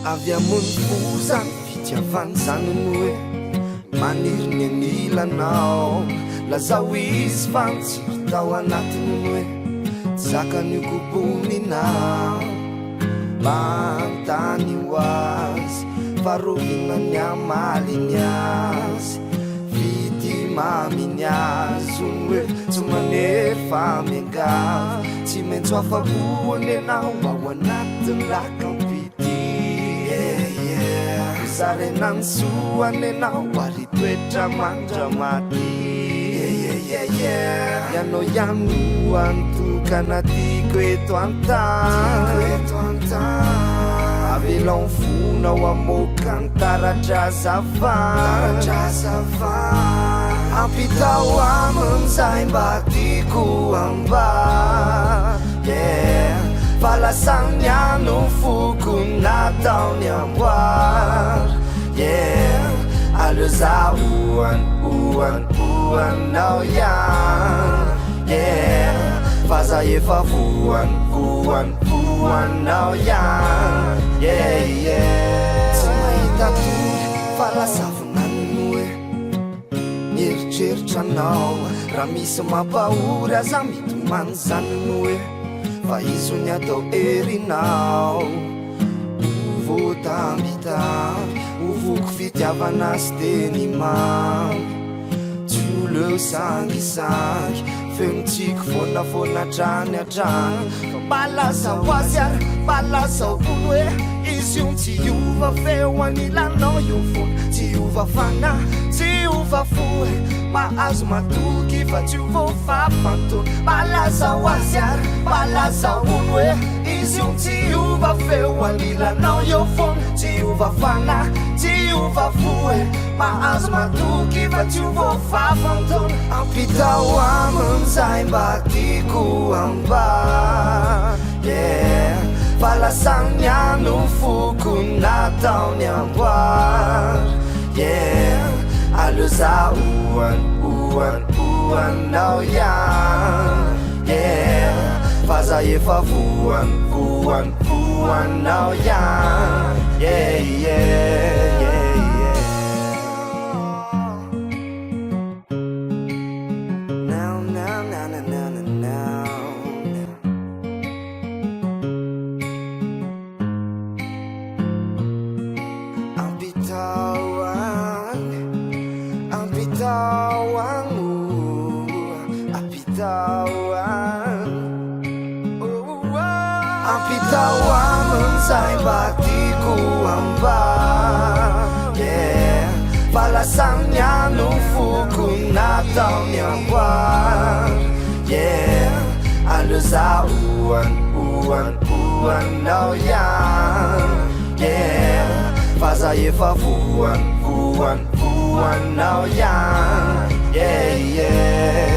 Avy amon'ny fo zany fitiavana zany no hoe maniry ny anilanao. Lazao izy fa nitsiry tao anatiny ny hoe tsy zakan'io kobonina. Mba anontany ho azy fa rovina ny hamaliny azy. Fitia mamy ny azy hono hoe tsy manery fa miangavy. Tsy maintsy ho afa-po anie enao ao anatin'ny lakam-pitia. Ho zaraina ny soa anie enao ary hitoetra mandra-maty. Ianao ihany no hany tokana tiako eto an-tany. Avelao ny fonao hamoaka ny taratra hazavana. Ampitao aminy zay mba tiako ambara. Yeah. Fa lasany ihany ny foko nataony amboara. Yeah. Aleo za ho an, ho an, ho anao ihany. Yeah. Fa za efa voan, voan, voanao ihany. Yeah, yeah. Tsy mahita tory fa lasa vinaniny hoe mieritreritra anao. Raha misy mampahory aza mitomany zany no hoe fa izo ny atao herinao. Ho voatambitamby, ho voky fitiavana sy teny mamy. Tsy ho leo sangisangy, feno tsiky foana foana hatrany hatrany. Fa mba lazao azy ary mba lazao hono hoe izy io tsy hiova feo anilanao eo foana. Tsy hiova fanahy, tsy hiova fo e, mahazo matoky fa tsy ho voafafa-taona. Mba lazao azy ary mba lazao hono hoe izy io tsy hiova feo anilanao eo foana. Tsy hiova fanahy, tsy hiova fo e, mahazo matoky fa tsy ho voafafa-taona. Ampitao aminy zay mba tiako ambara. Yeah. Fa lasany ihany ny foko nataony amboara. Yeah. Aleo za ho an, ho an, ho anao ihany. Yeah. Fa za efa voan, voan, voanao ihany. Yeah, yeah, yeah, yeah. Now, now, now, now, now, now, now. Ampitao agny, ampitao agny oh, ampitao agny oh, oh. Ampitao aminy zay mba tiako ambara. Yeah. Fa lasany ihany ny foko nataony amboara. Yeah. Aleo za ho an, ho an, ho anao ihany. Yeah. Fa za efa voan, voan, voanao ihany. Yeah, yeah.